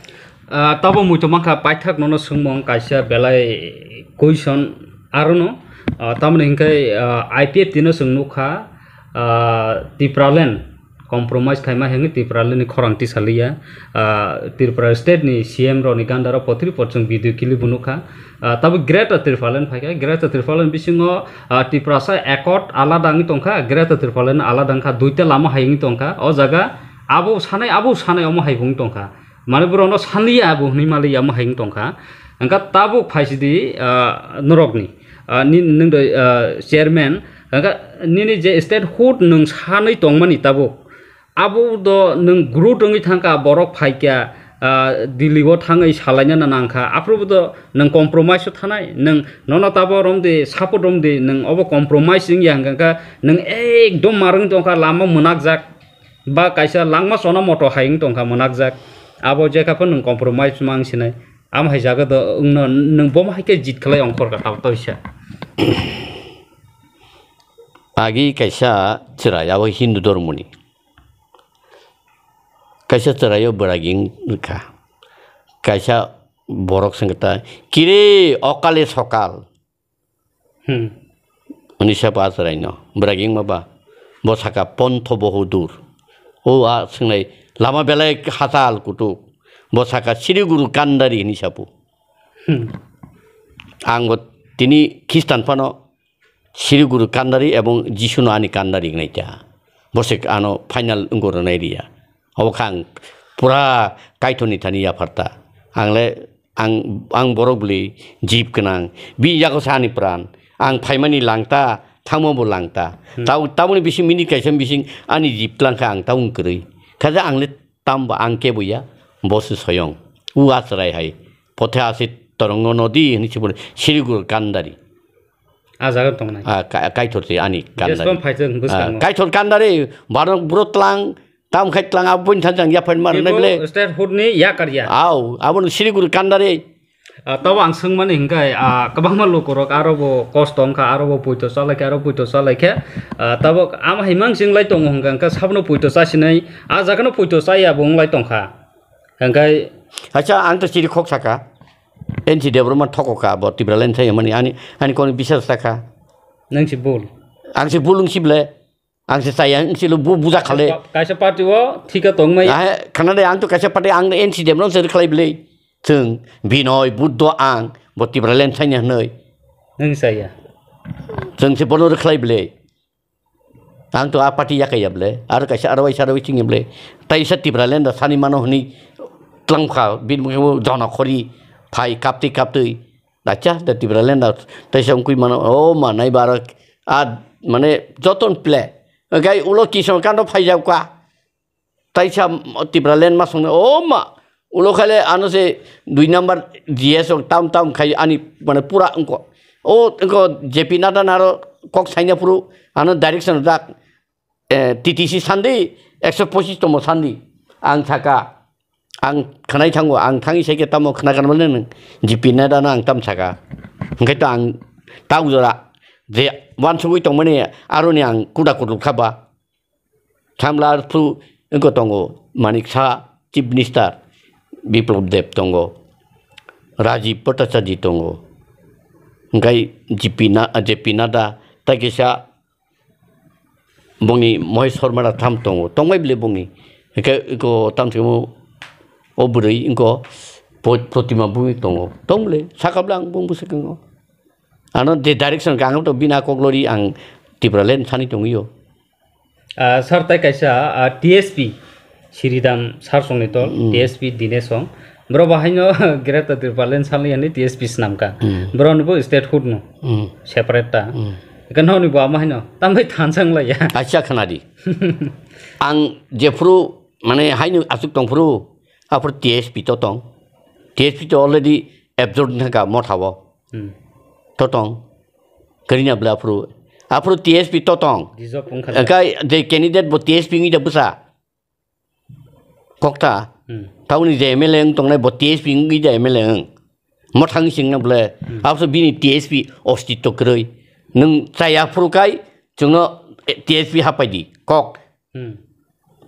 Ah, tabo muitu mankha paithak nono swngmung kaisa belai question arono. Ah, tamoni hinkhe, ah, I P F T no chwng nukha, ah, Tipraland compromise khaima hwnwi Tipraland ni khorang tisaliya. Ah, Tripura state ni C M rokni gandaro pothri pot chwng video clip bo nukha. Ah, tabo Greater Tipraland phaikha, Greater Tipraland bisingo, ah, Tiprasa accord alada wngwi tongkha, Greater Tipraland alada wngkha, duita lama hai wngwi tongkha. O jaga abo sanai, abo sanai, omo hai wng tongkha. Mane borokno sanliya abo hwnwi maliya, omo hai wng tongkha. Hwnkha tabuk phaisidi, ah, norokni, ah, ni, nwng doi, ah, chairman, hwnkha nini je statehood nwng sanwi tongmani tabuk, abo do nwng growth wngwi thangkha, borok phaikha, ah, Delhi o thangwi salaina nangkha, aphuru do nwng compromise o thanai, nwng nono tabo romdi, support romdi, nwng obo compromise wngya hwnkha khe nwng ekdom marwng tongkha, lama mwnakjak. Ba kaisa langma chona moto hai wng tongkha mwnakjak. Abo jekha phano nwng compromise mang sinai. Amo hai jaga do wngno nwng bomo hai khe jit khlai ongkhor kha tabuk toisa. Agi kaisa chwrai abo Hindu dhormoni. Kaisa chwraio bwraging rwkha. Kaisa borok swngkha ta, "Kire okale sokal?" Hmm. Hwnwi sa bo a chwraino. Bwraging ma ba? Bo saka, "Pontho bohu dur." O a swngnai, "Lama belai hachal kutuk." Bo saka, "Sri Guru Kandari," hwnwi sa bo. Hmm. Ang bo tini Khristan phano Sri Guru Kandari ebong Jisu no ani Kandari wngnai ta. Bosek ano final wngko rwnai riya. Obo kha ang pura Kaitorni thani yaphar ta. Ang le, ang, ang borok bwlwi jib gwnang. Bini yago se ani pran. Ang phaimani lang ta, thangma bo lang ta. Hmm. Tabo, taboni bising minute kaisa bising ani jib tlang kha ang tabung kwrwi. Khaja ang le tamo bo ang kebo ya, bo se soyong. U Achrai hai. Pothe ase torongo nodi hini sibole Sirigul Kandari. A jaga tongnai. Ah, ka-, Kaithor se ani Kandari. Jeswang phaijak bwskango. Ah, Kaithor Kandari, barok buro tlang, tam khai tlang, abo boni thansa ang yaphaini mar nai bele. Statehood ni yakar ya. Au, abo no Sirigul Kandari. Ah, tabo ang swngmani hingkai, ah, kwbangma lukurok aro bo kosto wngkha, aro bo poito chalaikha, aro poito chalaikha. Ah, tabo ama hai mang singlai tongo hingka, hingka sabno poito chasinai, ah, jagano poito chaya bo wnglai tongkha. Hingkai Acha, ang to chiri khok saka. N C Debbarma thoko ka, bo Tipraland sai mani, ani, ani kono bisas saka. Nang si bul. Ang si bul wng si ble. Ang se chaya, ang se lo bu-, buja khale. Kaisa party o thika tongmai. Ah, khana de, ang to kaisa party, ang N C D M no se khlai bele. Chwng Binoy, Buddho, ang bo Tipraland saini hwnwi. Nang saya. Chwng se bono rwkhlai bele. Ang to a party yakai ya bele. Aro kaisa aro waisa aro waising ya bele. Tai sa Tipraland da sani mano hwnwi tlangkha, bini mukhe bo jona khori phai kaptwi kaptwi. Acha, da Tipraland da, taisa wngkui mano, o manai ba aro, a, mane, joton ple. Gai ulo Kishore Kando phaijak ka. Taisa Tipraland ma songno, o ma, ulo khale ano se dui number G S o tam tam khai ani, mane, pura wngko. O, wngko J P Nadda naro kok saina phuru, ano direction dak. Eh, T T C sandi, ekso pochis tomo sandi. Ang saka, ang khnai thango, ang thangwi sai khe tamo khna kanmani nwng G P Nadda no ang tam saka. Hwnkhe to ang ta ujora je wansugwi tongmani aroni ang kuda kutuk kha ba. Samla arphu wngkha tongo Manik Saha, Chief Minister, Biplab Deb tongo, Rajiv Bhattacharya tongo. Hwnkhe G P Na-, J P Nadda, tai kisa Bongni Mohit Sharma da tham tongo, tongbai bele bongni. Hingke iko tam se mo o bwrwi ingko po-, Protima bui tongo. Tong bele, saka bele ang bong bwswk wngo. Ano je direction ka ang to bina koklori ang Tipraland sani tongwi o. Ah, sir, tai kaisa, ah, T S P. Siridam Sarsongni tol, Mm. T S P Dinesh Song. Bro bahaino Greater Tipraland salni yani T S P snamka. Mm. Bro nubo statehood no. Mm. Separate ta. Mm. Eka noni bo ama haino. Tambai thansang lai ya. Acha khanadi. Ang jephru mane haino asuk tongphru. Aphru T S P to tong. T S P to already absorbed naka motha bo. Mm. To tong. Karina bla aphru. Aphru T S P to tong. Dijok wngkha. Eka je candidate bo T S P ngi da bwsa. Kokta. Hmm. Tauni je M L A wng tongnai bo T S P wngwi je M L A wng. Mothang singna bole. Hmm. Abso bini T S P ostitto kwrwi. Nwng chaya phuru kai chwngno, eh, T S P hapai di. Kok. Hmm.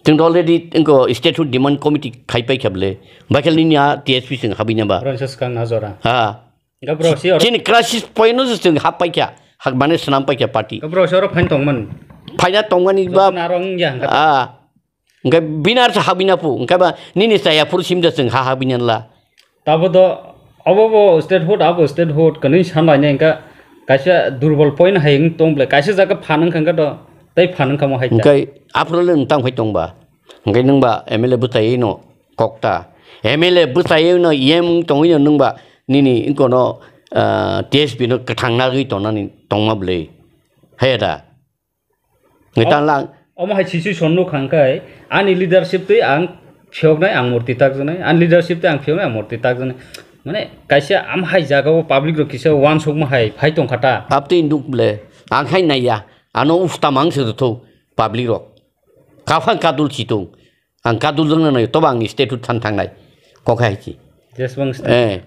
Chwng already wngko statehood demand committee khai pai kha bole. Bakhel nini a T S P chwng habina ba. Ron swkang na jora. Ha. Ga bro si oro. Chini crisis point no chwng hap pai kha. Hak mane swnam pai kha party. Ga bro si oro phain tongman. Phaina tongmani ba. Joto na rong ya hangka. Ah. Hingke bini arsa habina pu, hingke ba nini chaya phuru simda chwng ha habina la. Tabo do, obo bo statehood, abo statehood, kwnwi sanlainai hingka kaisa durbol point hai wng tong ble, kaisa jaga phan wngkha hingka do, tei phan wngkha mo hai ta. Hingke aphuru le nwng tang phai tong ba, hingke nwng ba M L A bwchai no kokta, M L A bwchai no yem wng tongwi no nwng ba nini wngko no, ah, T S P no kwthang nagwi tongnani tongma bwlwi, hai da. Ngi O-, tang lang. Omo hai situation nukha hwnkhe, ani leadership twi ang phiyoknai, ang murti takjaknai, ani leadership twi ang phiyoknai, ang murti takjaknai. Mane, kaisa am hai jagao public rok kisa uansukma hai phai tongkha ta. Aptwi nuk ble, ang khai naiya, ano ufta mang se thung public rok. Kaphang kadul si thung. Ang kadul wngna nai, tobo angni statehood than thangnai. Kok hai chi. Jeswang state. Eh,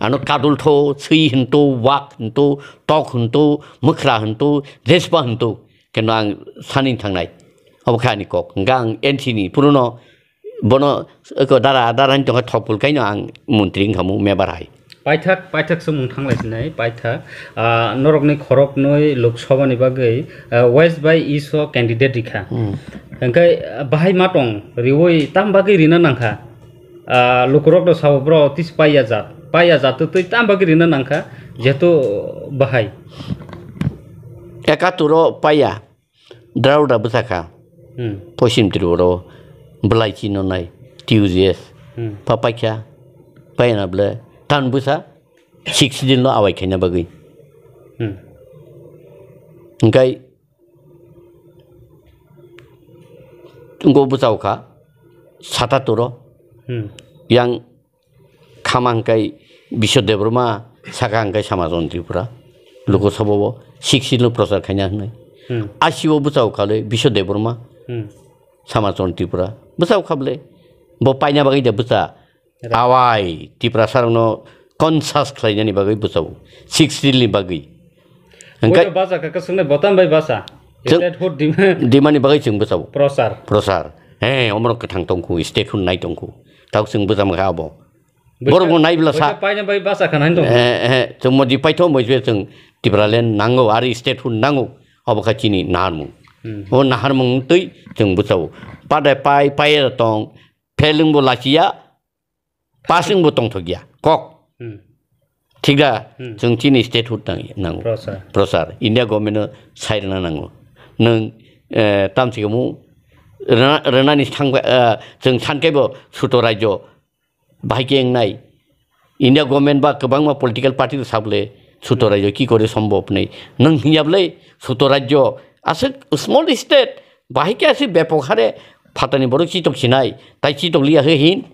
ano kadul tho, swi hinto, wak hinto, tok hinto, mwkhra hinto, jesba hinto. Keno ang sani thangnai. Obo kha ani kok. Hingke ang N C ni puruno bono eko dara, dara ni tongkha thokpul kaino ang montri wngkha mo mebar hai. Paithak, paithak se mung thanglai sinai, paithak. Ah, norokni khoroknwi Lok Sabha ni bagwi, ah, West bai East o candidate rikha. Hmm. Hingke, ah, bahai ma tong riwi tam bagwi rina nangkha. Ah, lukurok no sabo bro tis paiya jat. Paiya jat twi tam bagwi rina nangkha, jehetu bahai. Ekatur o paiya. Drawda bwsa kha. Hmm. Poschim Tripura o bwlai chino nai T U J S. Hmm. Pa paikha, paina bwle tan bwsa six din lo awai khaina bagwi. Hmm. Hingkai ngo bwsao kha sata turo. Hmm. Yang Sama hwnkhe Biswa Debbarma, saka hwnkhe Samajwadi Tripura. Lok Sabha o sixteen no prochar khaina hwnwi. Hmm. Asi o bwsao khalwi Biswa Debbarma, Hmm. Samajwadi Tripura. Bwsao kha bwle. Bo paina bagwi da bwsa. Right. Awai, Tiprasa rokno conscious khlainani bagwi bwsao. Sixteen ni bagwi. Hwnkhe Boita basa kha, kwswknai botam bai basa. Chwng Statehood demand. Demand ni bagwi chwng bwsao. Prochar. Prochar. He, omorok kwthang tongkhu, statehood nai tongkhu. Tok chwng bwsa mankha abo. Borok bo nai bwla sa. Paina bai basa kha nai tong. Eh, eh, chwng modi paitho moi je chwng Tipraland nango, ari statehood nango. Obo kha chini naharmung. Hmm. O naharmung twi chwng bwsao. Padai pai, pai tong. Failing bo lachiya, passing bo tongthokya. Kok. Hmm. Thik da? Hmm. Chwng chini statehood nang-, nango. Prochar. Prochar. India government no sai rwna nango. Nwng, eh, tamsi kamu rwna, rwnani thangba, eh, chwng sankhe bo suto rajyo bahai khe wngnai. India government ba kwbangma political party rok sabole suto rajyo ki kore sombhob nei. Nwng hinya bwle suto rajyo aswk small state bahai khe aswk bepok hare phatani borok chitok sinai. Tai chitok liya he hin.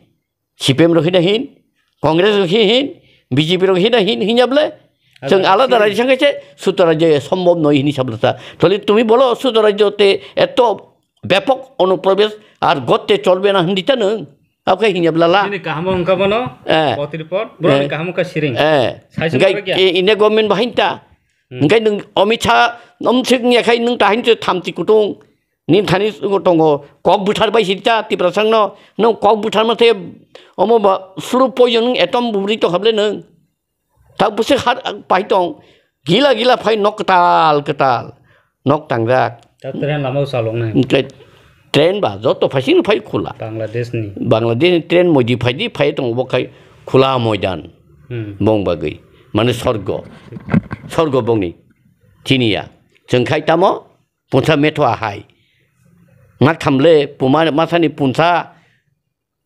C P M rok hina hin, Congress rok hi-, hin, B J P rok hina hin, hinya bwle. Chwng alada rajyo sangkhe se suto rajyo sombhob noi hini sabla sa. Thole tumi bolo suto rajyo te eto bepok onuprobesh ar gotte cholbe na hindi ta nwng. Abkhe hinya bwla la. Chini kaham wngkha bono, eh, kotirpot, boroni kaham wngkha siring. Eh. Saisung hingkai, eh, India government bahain ta. Hmm. Hingkai nwng Amit Shah, nom sik nyakhai nwng tahin se thamchi kutung. Nin thani tongo, kok buthar bai sircha Tiprasang no, nwng kok buthar ma the, omo ba suru poison nwng atom bubri to hable nwng. Tak bwswk har pai tong, gila gila phai nok kwtal kwtal, nok tangjak. Ta train lama o chalok nai. Hwnkhe train ba joto phaising phai khula. Bangladesh ni. Bangladesh ni train moidi phaidi phai tong bo khai khula moidan. Hmm. Bong bagwi. Mane sorgo. Sorgo bongni. Chiniya. Chwng khai tamo? Punsa metho ahai. Mak thamle, puma masani punsa,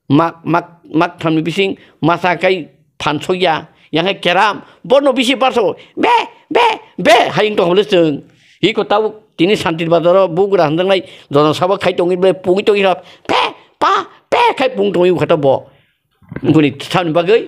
mak, mak, mak thamni bising masa kai phansokya, yang hai keram, bono bisi barso, be, be, be, hai wng tong hole chwng. Iko tabuk tini Santir Bazaro bugra hanjaknai, jono sabo khai tongwi ble, pungwi tongwi rok, pe, pa, pe, khai pung tongwi ukha ta bo. Bini thani bagwi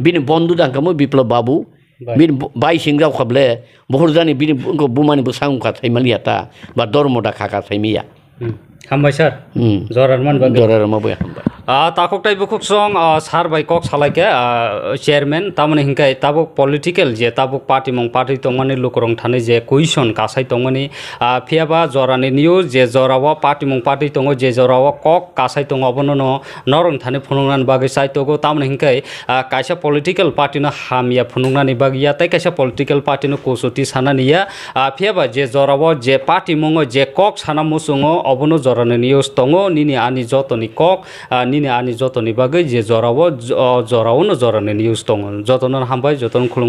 bini bondhu da hwnkha mo Biplab Babu, bai. Bini bo-, bai singrok kha ble, bohor jani bini bo-, bumani bwsang wngkha saimaliya ta, ba dormo da kha kha saimiya. Hmm. Hambai sir. Hmm. Jora rwmani bagwi. Jora rwma bai hambai. Ah, takhuk tai bukhuk song, ah, sir bai kok salai khe, ah, chairman, tamoni hwnkhe tabuk political je tabuk party mung party tongmani lukurok thani je question kasai tongmani, ah, phiya ba jorani news je jora o party mung party tongo, je jora o kok kasai tongo, abono no norok thani phunuknani bagwi chai tongo. Tamoni hwnkhe, ah, kaisa political party no hamya phunuknani bagwi ya, tei kaisa political party no kuchuti sanani ya. Ah, phiya ba je jora o je party mungo je kok sana muchungo, obono jorani news tongo, nini ani jotoni kok, ah, nini ani jotoni bagwi je jora o, jo-, jora o no jorani news tongo. Jotono hambai, jotono khulum.